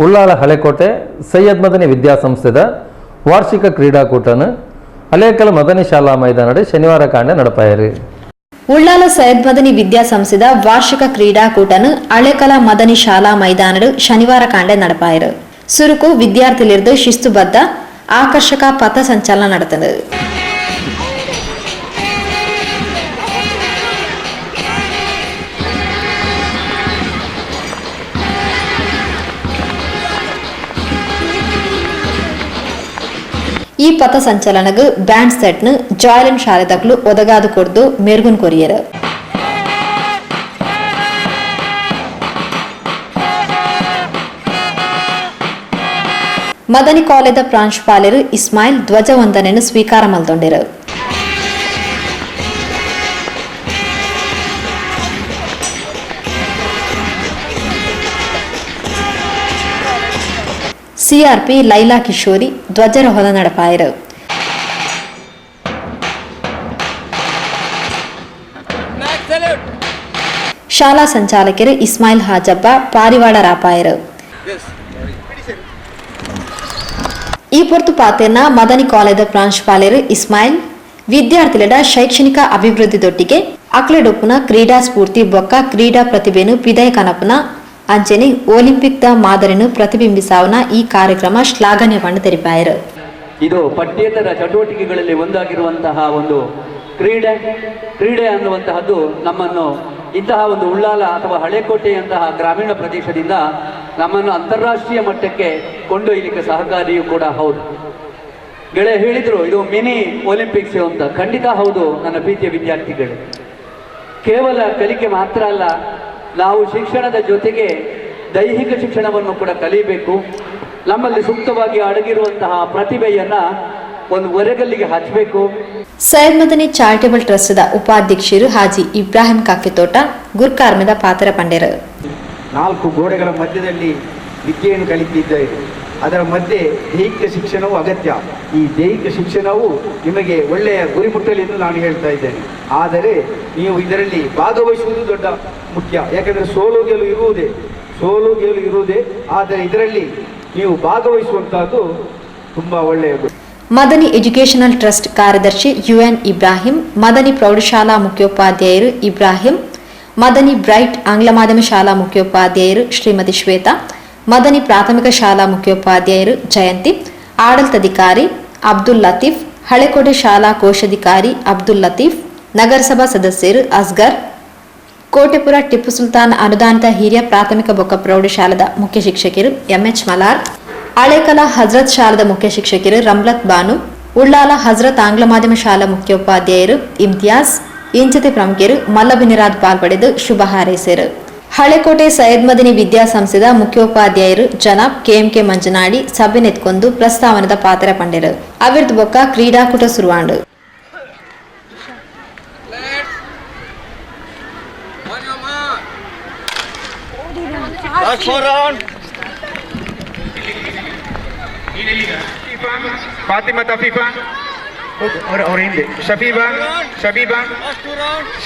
ಉಳ್ಳಾಲ ಹಳೆಕೋಟೆ ಸೈಯದ್ ಮದನಿ ವಿದ್ಯಾಸಂಸ್ಥೆದ ವಾರ್ಷಿಕ ಕ್ರೀಡಾಕೂಟನು ಅಲೇಕಲ್ ಮದನಿ ಶಾಲಾ ಮೈದಾನಡೆ ಶನಿವಾರ ಕಾಂಡೆ ನಡಪಾಯರು. ಉಳ್ಳಾಲ ಸೈಯದ್ ಮದನಿ ವಿದ್ಯಾಸಂಸ್ಥೆದ ವಾರ್ಷಿಕ ಕ್ರೀಡಾಕೂಟನು ಅಳೆಕಲ ಮದನಿ ಶಾಲಾ ಮೈದಾನಡು ಶನಿವಾರ ಕಾಂಡೆ ನಡಪಾಯರು. ಸುರುಕು ವಿದ್ಯಾರ್ಥಿಲಿರ್ದು ಶಿಸ್ತುಬದ್ಧ ಆಕರ್ಷಕ ಪಥ ಸಂಚಲನ ನಡೆತದು. ಈ ಪಥ ಸಂಚಲನಗ್ ಬ್ಯಾಂಡ್ ಸೆಟ್ನು ಜಾಯ್ಲನ್ ಶಾಲೆದಕ್ಲು ಒದಗಾದು ಕೊರ್ದು ಮೆರುಗುನ್ ಕೊರಿಯರು. ಮದನಿ ಕಾಲೇಜ ಪ್ರಾಂಶುಪಾಲರು ಇಸ್ಮಾಯಿಲ್ ಧ್ವಜವಂದನೆಯನ್ನು ಸ್ವೀಕಾರ ಮಲ್ತೊಂಡಿರು. ಸಿಆರ್ಪಿ ಲೈಲಾ ಕಿಶೋರಿ ಧ್ವಜಾರೋಹಣ ನಡಪಾಯರು. ಶಾಲಾ ಸಂಚಾಲಕರು ಇಸ್ಮಾಯಿಲ್ ಹಾಜಬ್ಬ ಪಾರಿವಾಳ ರಾಪಾಯರು. ಈ ಪೊರ್ತು ಪಾತೆರ್ನ ಮದನಿ ಕಾಲೇಜ ಪ್ರಾಂಶುಪಾಲರು ಇಸ್ಮಾಯಿಲ್ ವಿದ್ಯಾರ್ಥಿಲೆಡ ಶೈಕ್ಷಣಿಕ ಅಭಿವೃದ್ಧಿ ದೊಟ್ಟಿಗೆ ಅಕ್ಲೆಡೊಪ್ಪುನ ಕ್ರೀಡಾ ಸ್ಫೂರ್ತಿ ಬೊಕ್ಕ ಕ್ರೀಡಾ ಪ್ರತಿಭೆನು ಪಿದಯ ಕನಪುನ ಅಂಚೆನೆ ಒಲಿಂಪಿಕ್ the ಮಾದರಿನು ಪ್ರತಿಬಿಂಬಿಸಾವನ ಈ ಕಾರ್ಯಕ್ರಮ ಶ್ಲಾಘನೀಯವನ್ನು ತೆರಿಪಾಯರು. ಇದು ಪಠ್ಯೇತರ ಚಟುವಟಿಕೆಗಳಲ್ಲಿ ಒಂದಾಗಿರುವಂತಹ ಒಂದು ಕ್ರೀಡೆ. ಕ್ರೀಡೆ ಅನ್ನುವಂತಹದ್ದು ನಮ್ಮನ್ನು ಇಂತಹ ಒಂದು ಉಳ್ಳಾಲ ಅಥವಾ ಹಳೆಕೋಟೆಯಂತಹ ಗ್ರಾಮೀಣ ಪ್ರದೇಶದಿಂದ ನಮ್ಮನ್ನು ಅಂತಾರಾಷ್ಟ್ರೀಯ ಮಟ್ಟಕ್ಕೆ ಕೊಂಡೊಯ್ಯಲಿಕ್ಕೆ ಸಹಕಾರಿಯೂ ಕೂಡ ಹೌದು. ಗೆಳೆಯ ಹೇಳಿದರು, ಇದು ಮಿನಿ ಒಲಿಂಪಿಕ್ಸ್ ಅಂತ. ಖಂಡಿತ ಹೌದು ನನ್ನ ಪ್ರೀತಿಯ ವಿದ್ಯಾರ್ಥಿಗಳು. ಕೇವಲ ಕಲಿಕೆ ಮಾತ್ರ ಅಲ್ಲ, ನಾವು ಶಿಕ್ಷಣದ ಜೊತೆಗೆ ದೈಹಿಕ ಶಿಕ್ಷಣವನ್ನು ಕೂಡ ಕಲಿಯಬೇಕು. ನಮ್ಮಲ್ಲಿ ಸುಪ್ತವಾಗಿ ಅಡಗಿರುವಂತಹ ಪ್ರತಿಭೆಯನ್ನ ಒಂದು ಒರೆಗಲ್ಲಿಗೆ ಹಚ್ಚಬೇಕು. ಸೈಯದ್ ಮದನಿ ಚಾರಿಟಬಲ್ ಟ್ರಸ್ಟ್ದ ಉಪಾಧ್ಯಕ್ಷರು ಹಾಜಿ ಇಬ್ರಾಹಿಂ ಕಾಕಿತೋಟ ಗುರ್ಕಾರ್ಮೆದ ಪಾತ್ರ ಪಂಡೆರು. ನಾಲ್ಕು ಗೋಡೆಗಳ ಮಧ್ಯದಲ್ಲಿ ವಿದ್ಯೆಯನ್ನು ಕಲಿತಿದ್ದೇವೆ. ಅದರ ಮಧ್ಯೆ ದೈಹಿಕ ಶಿಕ್ಷಣವು ಅಗತ್ಯ. ಈ ದೈಹಿಕ ಶಿಕ್ಷಣವು ನಿಮಗೆ ಒಳ್ಳೆಯ ಗುರಿ ಮುಟ್ಟಲಿ ಎಂದು ನಾನು ಹೇಳ್ತಾ ಇದ್ದೇನೆ. ಆದರೆ ನೀವು ಇದರಲ್ಲಿ ಭಾಗವಹಿಸುವುದು ದೊಡ್ಡ ಮುಖ್ಯ. ಯಾಕೆಂದರೆ ಸೋಲು ಗೆಲುವು ಇರುವುದೇ, ಸೋಲು ಗೆಲುವು ಇರುವುದೇ. ಆದರೆ ಇದರಲ್ಲಿ ನೀವು ಭಾಗವಹಿಸುವಂತಹದ್ದು ತುಂಬ ಒಳ್ಳೆಯದು. ಮದನಿ ಎಜುಕೇಷನಲ್ ಟ್ರಸ್ಟ್ ಕಾರ್ಯದರ್ಶಿ ಯುಎನ್ ಇಬ್ರಾಹಿಂ, ಮದನಿ ಪ್ರೌಢಶಾಲಾ ಮುಖ್ಯೋಪಾಧ್ಯಾಯರು ಇಬ್ರಾಹಿಂ, ಮದನಿ ಬ್ರೈಟ್ ಆಂಗ್ಲ ಮಾಧ್ಯಮ ಶಾಲಾ ಮುಖ್ಯೋಪಾಧ್ಯಾಯರು ಶ್ರೀಮತಿ ಶ್ವೇತಾ, ಮದನಿ ಪ್ರಾಥಮಿಕ ಶಾಲಾ ಮುಖ್ಯೋಪಾಧ್ಯಾಯರು ಜಯಂತಿ, ಆಡಳಿತಾಧಿಕಾರಿ ಅಬ್ದುಲ್ ಲತೀಫ್, ಹಳೆಕೋಟೆ ಶಾಲಾ ಕೋಶಾಧಿಕಾರಿ ಅಬ್ದುಲ್ ಲತೀಫ್, ನಗರಸಭಾ ಸದಸ್ಯರು ಅಸ್ಗರ್, ಕೋಟೆಪುರ ಟಿಪ್ಪು ಸುಲ್ತಾನ್ ಅನುದಾನಿತ ಹಿರಿಯ ಪ್ರಾಥಮಿಕ ಬೊಕ್ಕ ಪ್ರೌಢಶಾಲಾದ ಮುಖ್ಯ ಶಿಕ್ಷಕರು ಎಂಎಚ್ ಮಲಾರ್, ಹಳೇಕಲ ಹಜ್ರತ್ ಶಾಲಾದ ಮುಖ್ಯ ಶಿಕ್ಷಕರು ರಮ್ಲತ್ ಬಾನು, ಉಳ್ಳಾಲ ಹಜ್ರತ್ ಆಂಗ್ಲ ಮಾಧ್ಯಮ ಶಾಲಾ ಮುಖ್ಯೋಪಾಧ್ಯಾಯರು ಇಮ್ತಿಯಾಜ್ ಇಂಚತೆ ಪ್ರಮುಖರು ಮಲ್ಲಬಿನಿರಾದ್ ಪಾಲ್ಪಡೆದು ಶುಭ ಹಾರೈಸಿದರು. ಹಳೆಕೋಟೆ ಸೈಯದ್ ಮದನಿ ವಿದ್ಯಾಸಂಸ್ಥೆದ ಮುಖ್ಯೋಪಾಧ್ಯಾಯರು ಜನಾಬ್ ಕೆಎಂಕೆ ಮಂಜನಾಡಿ ಸಭೆ ನೆತ್ಕೊಂಡು ಪ್ರಸ್ತಾವನದ ಪಾತ್ರ ಪಂಡೆರು. ಅವಿರ್ದು ಬೊಕ್ಕ ಕ್ರೀಡಾಕೂಟ ಸುರುವಾಂಡು. Last four round. Fatima ತಫೀಫಾ ಅವರ ಅವರ ಹಿಂದೆ ಶಫೀಬಾ, ಶಬೀಬಾ. Last two round.